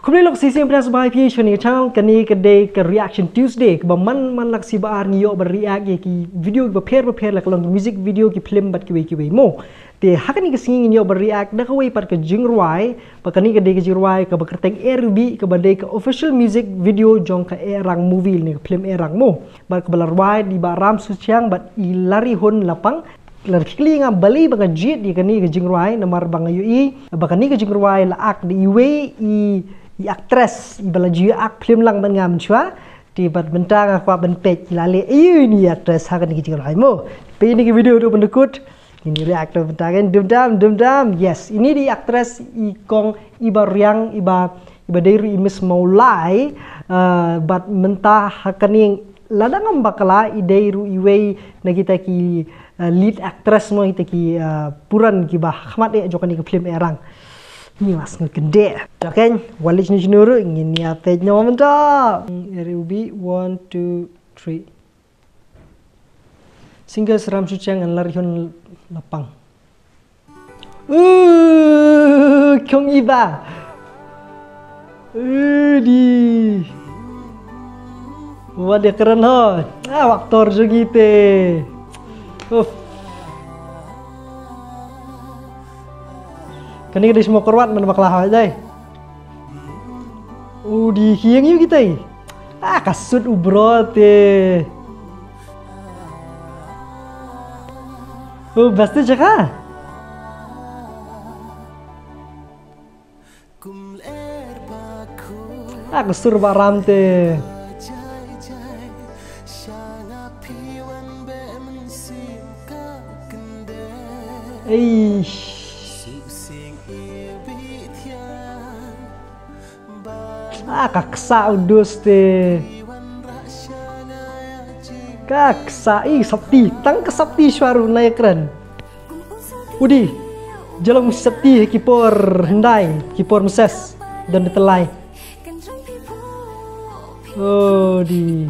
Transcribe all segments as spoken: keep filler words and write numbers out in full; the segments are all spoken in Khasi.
Khublei lok shisien pdiang sngewbha ïa phi sha kane ka channel. Kane ka dei ka Reaction Tuesday kaba man man la ka sngi ba ar ngi ïoh ban react ïa ki video kiba pher ba pher, la ka long ki music video, ki film bad kiwei kiwei mo. Te ha kane ka sngi ngin ïoh ban react da kawei pat ka jingrwai, ba kane ka dei ka jingrwai kaba kyrteng Erubih, kaba dei ka official music video jong ka Erang movie ne ka film Erang mo. Bad kaba la rwai da i Bah Ram Suchiang bad i Larihun Lapang. La khikli nga balei ba nga jied ïa kane ka jingrwai, namar ba nga ïohi ba kane ka jingrwai la ak da iwei i, i actress iba la ju ak film lang bad nga mynshuwa. Te bad mynta nga kwah ban peit la leh ïa ine i actress ha kane ka jingrwai mo. Peit ine ka video haduh ban da kut. Ngin react mynta kan, dum dam dum dam. Yes, ine i actress i kong iba riang, iba, iba dei ruh i Miss Mawlai. Uh, bad mynta ha kane, lada ngam bakla, i dei ruh iwei na kita ki, uh, lead actress mo, kita ki, uh, puran kiba ha khmat eh jong kane ka film Erang. Ngi la sngewkynduh. Te kan, wat leit shano shano ruh, ngin ïa peit noh mynta. Erubih, one, two, three. Singers Ram Suchiang and Larihun Lapang. Uh, kong iba. Uh, di. Wat ïakren ho. Ah, aktor jong ngi te. Uff. Kane ka dei sha Mawkyrwat, man bakla ho dei. U di khiang ïu kita. Ah, ka sut u bro te. U basti jaka. Ah, ka sur Bah Ram te. Eish. Ah, ka ksa u dus te. Ka ksa i sapti, tang ka sapti shuwa ruh nai kren. U di, jyllong sapti ki por hyndai, ki por moses, don da tylli. U di.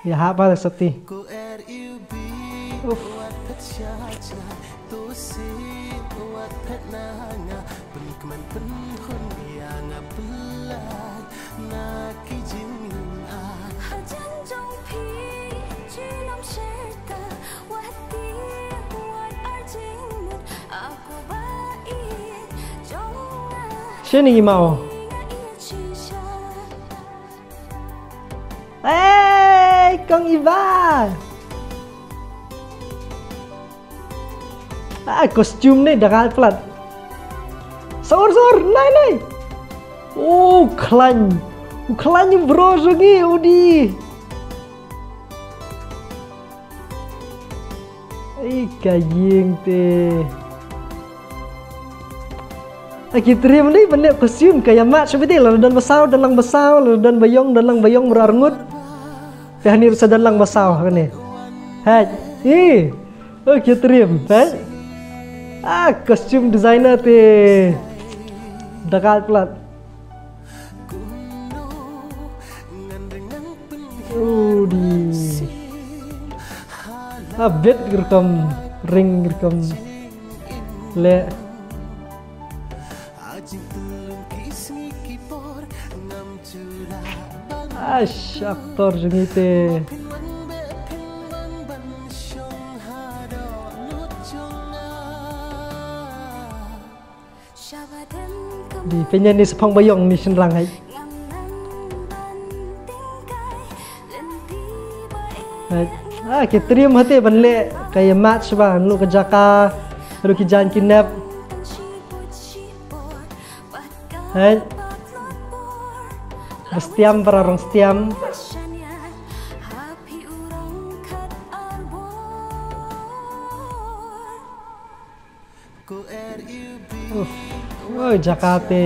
Ïa hap ba sapti. Uff. Shini mau. Hey, kong iba. Ah, costume ne da kal plat. Saur, saur, nai, nai. Oh, khlaiñ. U khlaiñ bro jong ngi, u di. Ai, ka ïing te. Ai, ki trim ni, ban leh costume, ka ïa mat, shuh beit, la don ba saw, don lang ba saw, la don ba ïong, don lang ba ïong, mura rngut. Te hani ruh sa don lang ba saw, kane. Hai, eh, oh, ki trim, hai. Ah, costume designer te. Da kal plat. Udi. Habit rukom ring rukom le. Ash, aktor jong ngi te. Di pynïaid ni shaphang ba ïong ni shynrang hai. Hai. Ah, ki trim hate ban leh ka ïa match ba, ruh ka jaka, ruh ki jaiñ ki nep. Hai. Ba stiam, para rong stiam. Uf, woi, jaka te.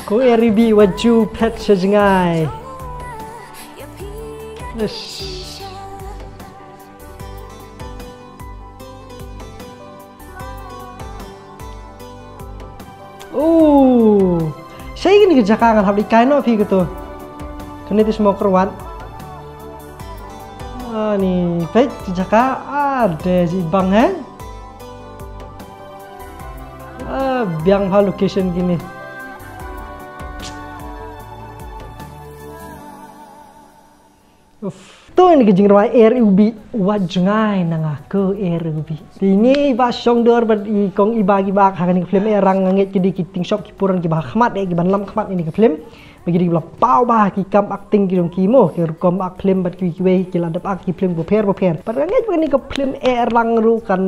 Ko Eribi, wat ju phet sha jngai. Ish. Oh. Shei kane ka jaka ngan hap dei kai noh phi kato. Kane te smoker wat. Ani peit ka jaka, ah, de ji bang, eh. Ah, biang ha location kine. Uff. To ine ka jingrwai Eribi, wat jngai na nga ko Eribi. Te ine i Bah Shongdor bad i kong Iba kiba ak ha kane ka film Errang, nga ngeit ki dei ki tyngshop ki puran kiba ha khmat eh, kiban lam khmat ine ka film. Ba ki dei kiba la paw bha ki kam acting ki jong ki mo, ki rukom ak film bad kiwei kiwei ki la dep ak ki film bapher bapher. Bad nga ngeit ba kane ka film Errang ruh kan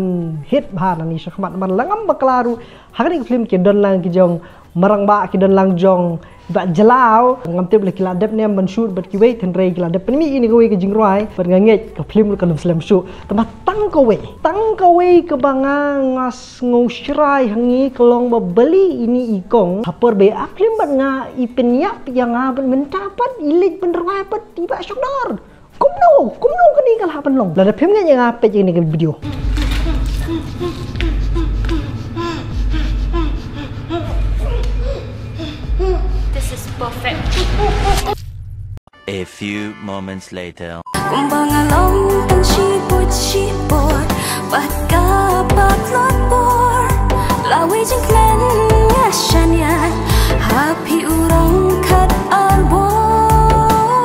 hit bha nangne sha khmat, namar la ngam bakla ruh ha kane ka film ki don lang ki jong Marangbah, ki don lang jong Bah Jlaw. Ngam tip la ki la dep ne em ban shoot bad kiwei, hynrei ki la dep pynmih ine kawei ka jingrwai. Bad nga ngeit ka film ruh kan slem shuh. Tangba tang kawei, tang kawei kaba nga, nga sngew shrai ha ngi ka long ba balei ine i kong ha por ba ïa ak film bad nga i pynïap ïa nga bad mynta pat i leit ban rwai bad i Bah Shongdor. Kumno, kumno kane ka lah ban long? Lada phim ngeit ïa nga, peit ïa kane ka video. This is perfect. A few moments later. Kumba nga long tang shibut shibor, bad ka patlot bor. Lawei jingkmen nga shaniah ha phi u rong khat ar bor.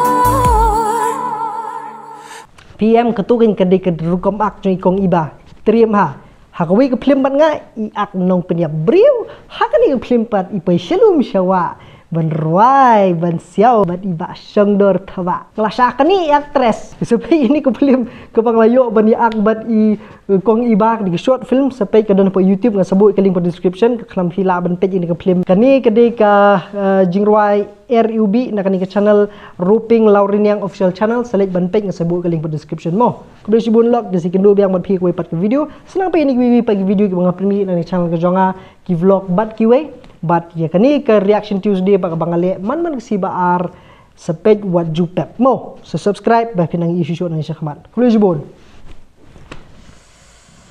Phi em, kato kein ka dei ka rukom ak jong i kong Iba. Triem ha. Ha kawei ka film bad nga, i ak nongpynïap briew. Ha kane ka film pat i poi sha lum sha wah ban rwai, ban siaw bad i Bah Shongdor Thabah. Nga la shah kane i actress. Sa peit ine ka film kaba nga la ïoh ban ïa ak bad i, eh, kong Iba, ka dei ka short film, sa peit ka don hapoh YouTube, nga sa buh ka link hapoh description, ka khnang phi lah ban peit ine ka film. Kane ka dei ka, eh, jingrwai Eribi na kane ka channel Roping Lauriniang Official Channel, sa leit ban peit, nga sa buh ka link hapoh description mo. Khublei shibun lok, nga sa ïakynduh biang bad phi ha kawei pat ka video. Sa nang peit ine kiwei pat ki video kiba nga pynmih na kane ka channel ka jong nga, ki vlog bad kiwei. Bad ïa kane ka Reaction Tuesday ba, ba nga leh man man ka sngi ba ar, sa peit wat ju pep mo. Sa subscribe ba phin nang ïohi shuh shuh nangne sha khmat. Khublei shibun.